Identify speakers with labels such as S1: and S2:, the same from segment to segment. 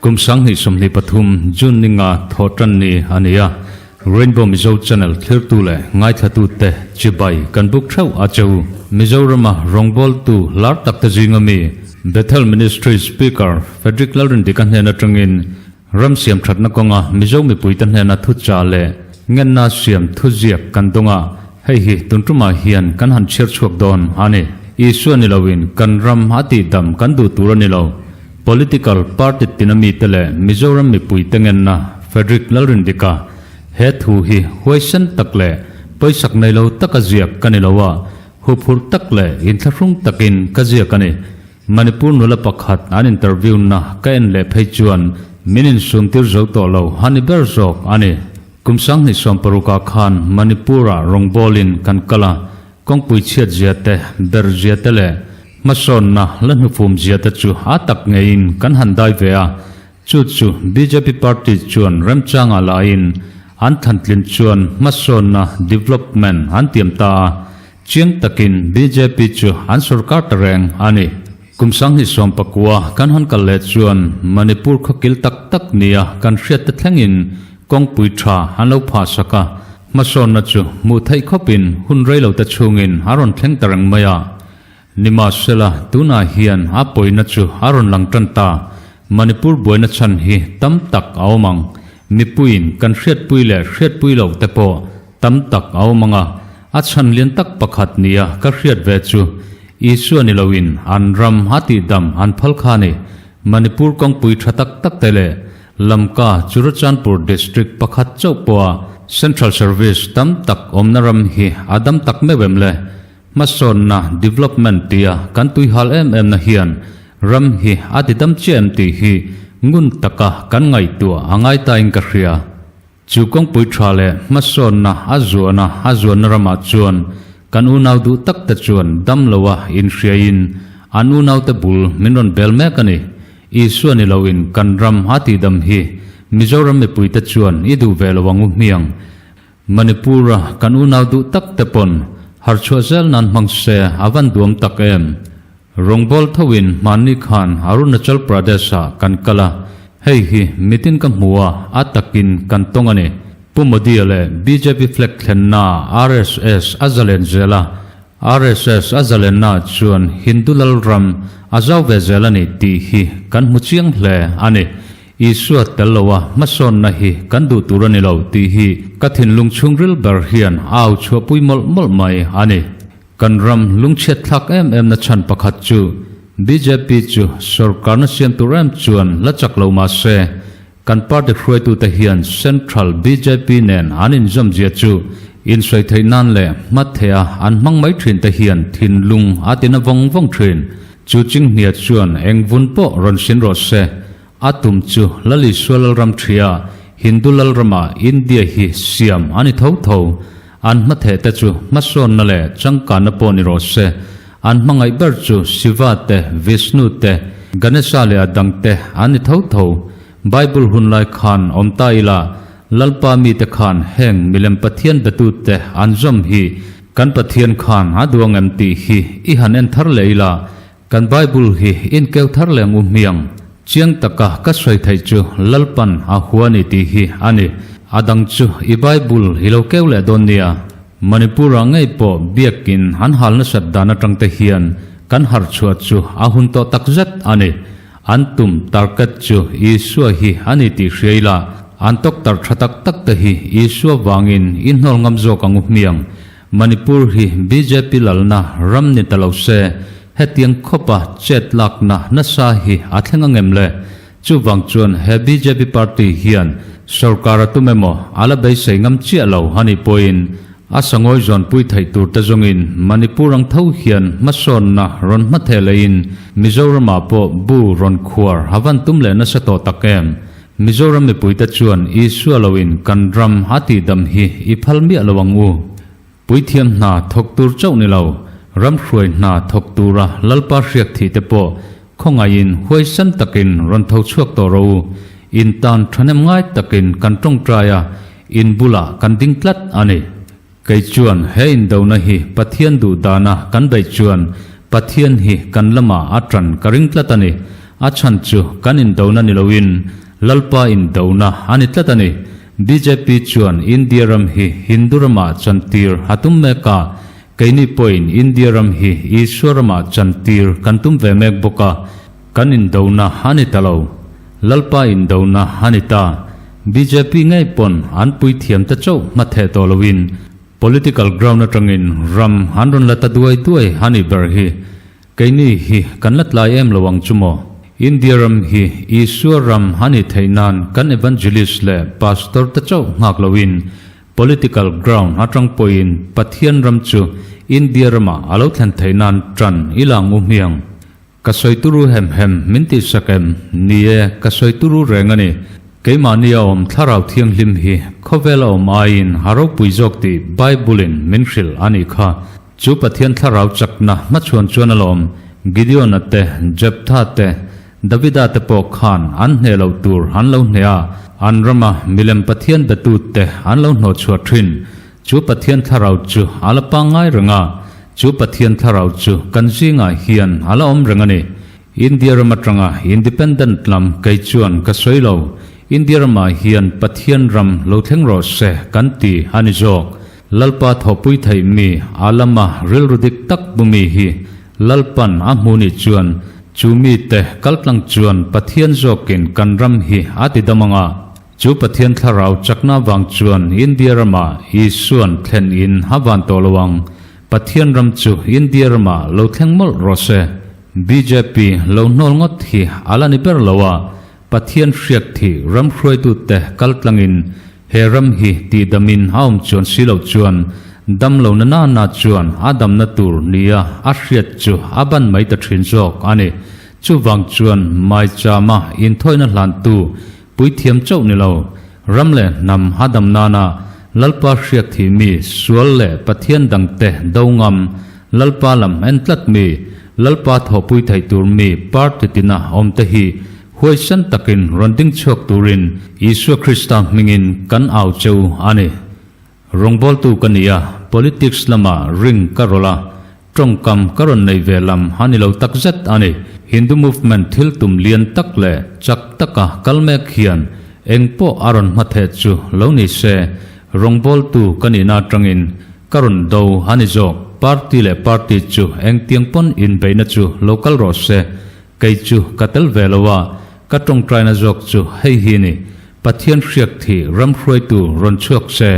S1: Kum 2023 June ninga thawhtan ni a ni a, Rainbow Mizo Channel thlirtu leh ngaithlatute chibai kan buk theuh a che u. Mizorama rawngbawltu lar takte zinga mi Bethel Ministries Speaker Frederick Lalrindika hnen atangin ram siam thatna kawnga Mizo mipuite hnena thucha leh ngenna siam thuziak kan dawng a, hei hi tun tumah hian kan han chhiar chhuak dawn a ni. Isua ni loin kan ram a tihdam kan duh tur a ni lo. Political party tina mite leh Mizoram mipuite ngenna Frederick Lalrindika he thu hi huaisen tak leh pawisak nei lo taka ziak ka ni lo a, huphurh tak leh inthlahrung takin ka ziak a ni. Manipur nula pakhat an interview na ka en leh phei chuan min insumtir zo tawh lo a ni ber zawk a ni. Kum 2016 ah khan Manipur-ah rawngbawlin kan kal a, kawngpui chhiat zia te, ber zia te leh hmasawnna la hnufum zia te chu a tak ngeiin kan han dai ve a, chu chu bjp party chuan remchangah lahin an thlantlin chuan hmasawnna, development, an tiam ta a, chiang takin bjp chu an sorkar ta reng a ni. Kum 2019 kan han kal leh chuan Manipur khawkil tak tak nia kan hriat te thlengin kawngpui tha an lo phah sak a, hmasawnna chu hmuh theih khawpin hun rei lo te chhungin a rawn thleng ta reng mai a. Nimahsela, tunah hian a pawina chu a rawn lang tan ta. Manipur buaina chhan hi tam tak a awm ang. Mipuiin kan hriatpui leh hriatpui loh te pawh tam tak a awm ang a, a chhan lian tak pakhat nia ka hriat ve chu Isua ni loin an ram a tihdam an phal kha a ni. Manipur kawngpui tha tak tak te leh Lamka, Churachandpur District pakhat chauh pawha Central Service tam tak awmna ram hi a dam tak meuh em le? Hmasawnna, development, tia kan tuihal em em na hian ram hi a ti dam chiah em tih hi ngun taka kan ngaihtuah a ngai tain ka hria. Chu kawngpui tha leh hmasawnna a zuana a zuanna ramah chuan kan unau duh tak te chuan dam loa inhriaiin an unaute bul min rawn bel mek a ni. Isua ni loin kan ram a tihdam hi Mizoram mipuite chuan i duh ve lo ang u hmiang. Manipur-a kan unau duh tak te pawn harchhuah zel nan hmang se a van duam tak em. Rawngbâwl thoin hmanni khan Arunachal Pradesh-ah kan kal a, hei hi mitin ka hmu a, a takin kan tawng a ni. Pu Modi-a leh bjp flag thlenna RSS a zalen zel a, RSS a zalenna chuan Hindu lalram a zau ve zel a ni tih hi kan hmu chiang hle a ni. Isua tel loa hmasawnna hi kan duh tur a ni lo tih hi ka thinlung chhungril ber hian a au chhuahpui mawlh mawlh mai a ni. Kan ram lungchhiat thlak em em na chhan pakhat chu bjp chu sorkarna siam tur em chuan la chak lo mah se, kan party hruaitute hian central bjp nen an inzawm zia chu insawi theih nan leh hmatheh a an hmang mai thin te hian thinlung a tina vawng vawng thin. Chu Chinghnia chuan eng vun pawh rawn sin rawh se, a tum chu Lalisua Lalram thria Hindu Lalrama India hi siam a ni tho tho. An hmatheh te chu hmasawnna leh changkanna pawh ni rawh se, an hmangaih ber chu Shiva te, Vishnu te, Ganesha leh a dang te an ni tho tho. Bible hun lai khan awm ta ila, Lalpa mite khan heng milem Pathian betute an zawm hi kan Pathian khan a duang em tih hi i han en thar leh ila, Kan Bible hi inkeu thar leh ang u hmiang. Chiang taka ka sawi theih chu Lalpan a hua ni tih hi a ni. A dang chu i Bible i lo keu leh dawn nia. Manipur-ah ngei pawh biakin an hal nasat dan atang te hian kan harh chhuah chu a hun tawh tak zet a ni. An tum target chu Isua hi a ni tih hria ila, an tawktarh tha tak tak te hi Isua vangin i hnawl ngam zawk ang u hmiang. Manipur hi bjp lalna ram ni ta lo se, hetiang khawpa chet lakna nasa hi a thleng ang em le? Chuvang chuan he bjp party hian sorkar a tum emaw a la beisei ngam chiah lo a nih pawhin a sangawi zawnpui theih tur te zawngin Manipur ang tho hian hmasawnna rawn hmatheh lehin Mizoramah pawh bu rawn khuar a van tum leh nasa tawh tak em? Mizoram mipuite chuan Isua loin kan ram a tihdam hi i phal miah lo ang u. Puithiam hna thawk tur chauh ni lo, ram hruai hna thawk tura Lalpa hriak thih te pawh khawngaihin huaisan takin rawn tho chhuak tawh rawh u. In tan thahnem ngai takin kan tawngtai a, in bulah kan ding tlat a ni. Kei chuan he indona hi Pathian duh dana kan beih chuan Pathian hi kan lamah a tan ka ring tlat a ni. A chhan chu kan indona ni loin Lalpa indona a ni tlat a ni. Bjp chuan India ram hi Hindu ramah chantir a tum mek a, keini pawhin India ram hi Isua ramah chantir kan tum ve mek bawk a, kan indona a ni ta lo. Lalpa indona a ni ta. Bjp ngei pawn an puithiam te chauh hmatheh tawh loin Political ground atangin ram an rawn la ta duai duai a nih ber hi. Keini hi kan la tlai em lo ang chu maw? India ram hi Isua ram a nih theih nan kan evangelist leh pastor te chauh nghak loin political ground atang pawhin Pathian ram chu India ramah a lo thlen theih nan tan i lang u hmiang. Ka sawi turu hem hem min tih sak em? Ni e, ka sawi turu reng a ni. Keimahni a awm Thlarau Thianghlim hi khawvel a awm aiin a ropui zawk tih Bible-in min hrilh a nih kha. Chu Pathian Thlarau chakna hmachhuan chuan a lawm. Gideon-a te, Jeptha te, Davida te pawh khan an hneh loh tur an lo hneh a, an rama milem Pathian betute an lo hnawhchhuah thin. Chu Pathian Thlarau chu a la pangngai reng a, chu Pathian Thlarau chu kan zingah hian a la awm reng a ni. India ram atanga independent lam kei chuan ka sawi lo, India ramah hian Pathian ram lo thleng rawh se kan ti a ni zawk. Lalpa thawhpui theih mi a lama rilru dik tak bu mi hi Lalpan a hmu nih chuan chu mite kaltlang chuan Pathian zawkin kan ram hi a ti dam ang a, Chu Pathian Thlarau chakna vang chuan India ramah Isuan thlen in a van tawh lo ang. Pathian ram chu India ramah lo thleng mawlh rawh se. Bjp lo hnawl ngawt hi a la ni ber lo a, Pathian hriak thih ram hruaitute kal tlangin he ram hi tihdamin a awm chuan si loh chuan dam lo na na na chuan a damna tur nia a hriat chu a ban mai ta thin zawk a ni. Chuvang chuan Maichama inthawina hlantu Puithiam chauh ni lo, ram leh hnam a dam nana Lalpa hriak thih mi, sual leh Pathian dangte do ngam, Lalpa lam en tlat mi, Lalpa thawhpui theih tur mi party tina awmte hi huaisen takin rawn ding chhuak turin Isua Krista hmingin kan au cheu a ni. Rawngbawltu ka ni a, politics lamah ring ka rawlh a, tawngkam ka rawn nei ve lam a ni lo takzet a ni. Hindu movement thil tum lian tak leh chak taka kal mek hian eng pawh a rawn hmatheh chu lo ni se, rawngbawltu ka nihna atangin ka rawn do a ni zawk. Party leh party chu engtiang pawn inbeihna chu lo kal rawh se, Kei chu ka tel ve lo a, ka tawngtaina zawk chu hei hi ni, Pathian hriak thih ram hruaitu rawn chhuak se,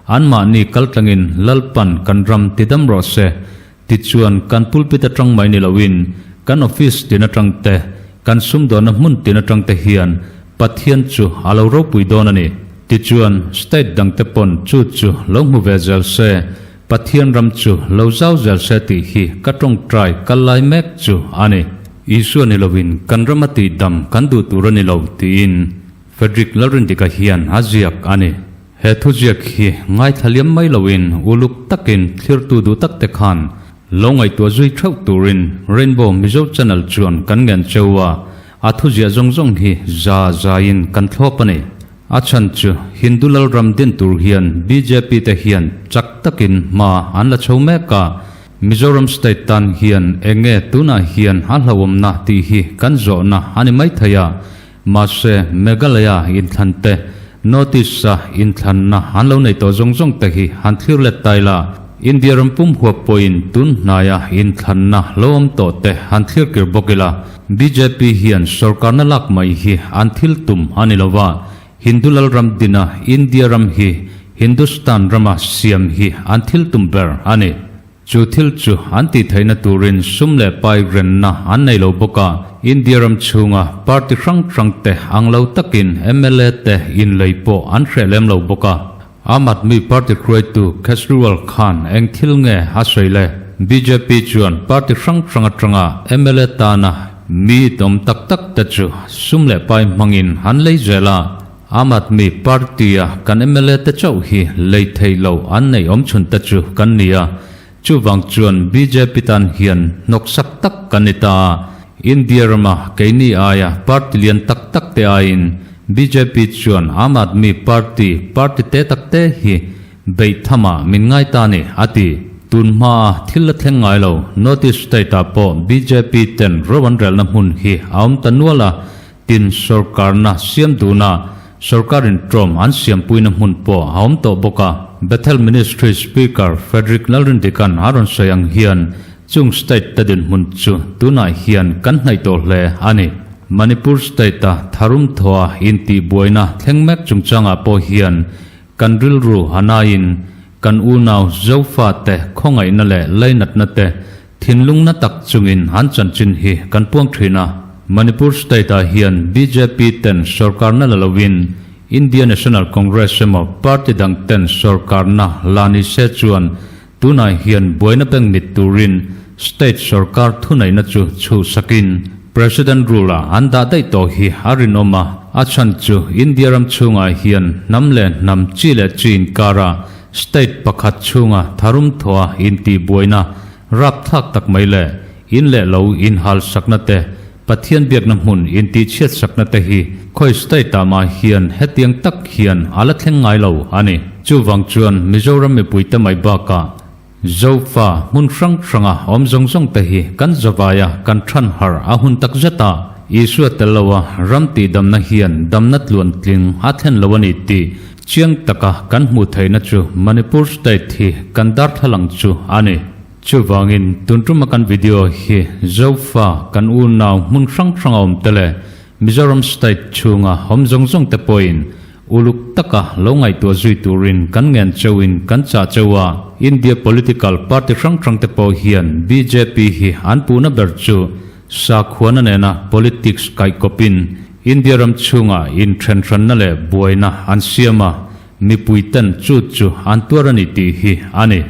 S1: anmahni kaltlangin Lalpan kan ram tidam rawh se, tichuan kan pulpit atang mai ni loin kan office tin atang te, kan sumdawnna hmun tin atang te hian Pathian chu a lo ropui dawn a ni. Tichuan state dangte pawn chu chu lo hmu ve zel se, Pathian ram chu lo zau zel se tih hi ka tawngtai kal lai mek chu a ni. Isua ni loin kan ram a tihdam kan duh tur a ni lo tiin Frederick Lalrindika hian a ziak a ni. He thuziak hi ngaithla liam mai loin uluk takin thlirtu duh tak te khan lo ngaihtuah zui theuh turin Rainbow Mizo Channel chuan kan ngen cheu a, a thuziah zawng zawng hi za zaiin kan thlawp a ni. A chhan chu Hindu lalram din tur hian bjp te hian chak takin hma an la chho mek a, Mizoram state tan hian eng nge tunah hian a hlauhawmna tih hi kan zawhna a ni mai thei a, mahse Meghalaya inthlan te, North East-a inthlanna an lo nei tawh zawng zawng te hi han thlir let ta ila, India ram pum huap pawhin tun hnaia inthlanna lo awm tawh te han thlir kir bawk ila. Bjp hian sorkarna lak mai hi an thil tum a ni lo va, Hindu lalram dina India ram hi Hindustan rama siam hi an thil tum ber a ni. Chu thil chu an tih theihna turin sum leh pai renna an nei lo bawk a, India ram chhunga party hrang hrang te ang lo takin mla te inlei pawh an hreh lem lo bawk a. Aam Aadmi Party hruaitu Kejriwal khan eng thil nge a sawi le? Bjp chuan party hrang hrang atanga mla tana mi tawm tak tak te chu sum leh pai hmangin an lei zel a. Aam Aadmi Party-a kan mla te chauh hi lei thei lo an nei awmchhun te chu kan ni a. Chuvang chuan bjp tan hian hnawksak tak kan ni ta a, India rama keini aia party lian tak tak te aiin bjp chuan Aam Aadmi Party party te tak te hi beih thamah min ngai ta ni, a ti. Tun hmaa thil la thleng ngai lo, North East State-ah pawh bjp ten ro an relna hmun hi a awm ta nual a, tin sorkarna siam duhna, sorkar inṭawm an siampuina hmun pawh a awm tawh bawk a. Bethel Ministry Speaker Frederick Lalrindika'n a rawn sawi ang hian chung state te dinhmun chu tunah hian kan hnaih tawh hle a ni. Manipur state-a tharum thawha intihbuaina thleng mek chungchangah pawh hian Kan rilru a naiin kan unau Zofate khawngaihna leh lainatna te thinlungna tak chungin an chanchin hi kan puang thin a. Manipur state-ah hian bjp ten sorkarna la loin India National Congress emaw party dang ten sorkarna la ni se chuan Tunah hian buaina beng mit turin state sorkar thuneihna chu chhuhsakin President rule-a an dah daih tawh hi a rinawm a, a chhan chu India ram chhungah hian hnam leh hnam chi leh chi inkara state pakhat chhunga tharum thawha intihbuaina rapthlak tak mai leh in leh lo inhalsakna te Pathian biakna hmun intihchhiatsakna te hi khawi state-ah mah hian hetiang tak hian a la thleng ngai lo a ni. Chuvang chuan Mizoram mipuite mai bakah Zofa hmun hrang hranga awm zawng zawng te hi kan zavaia kan than harh a hun tak zet a, Isua tel loa ram tihdamna hian damna tluan tling a thlen lo a ni tih chiang taka kan hmuh theihna chu Manipur state hi kan darthlalang chu a ni. Chuvangin, tun tuma kan video hi Zofa kan unau hmun hrang hrang a awm te leh Mizoram state chhunga awm zawng zawng te pawhin uluk taka lo ngaihtuah zui turin kan ngen cheuhin kan chah cheu a. India political party hrang hrang te pawh hian bjp hi an puhna ber chu sakhuana nena politics kaihkawpin India ram chhunga inthenhranna leh buaina an siam a, mipui ten chu chu an tuar a ni tih hi a ni.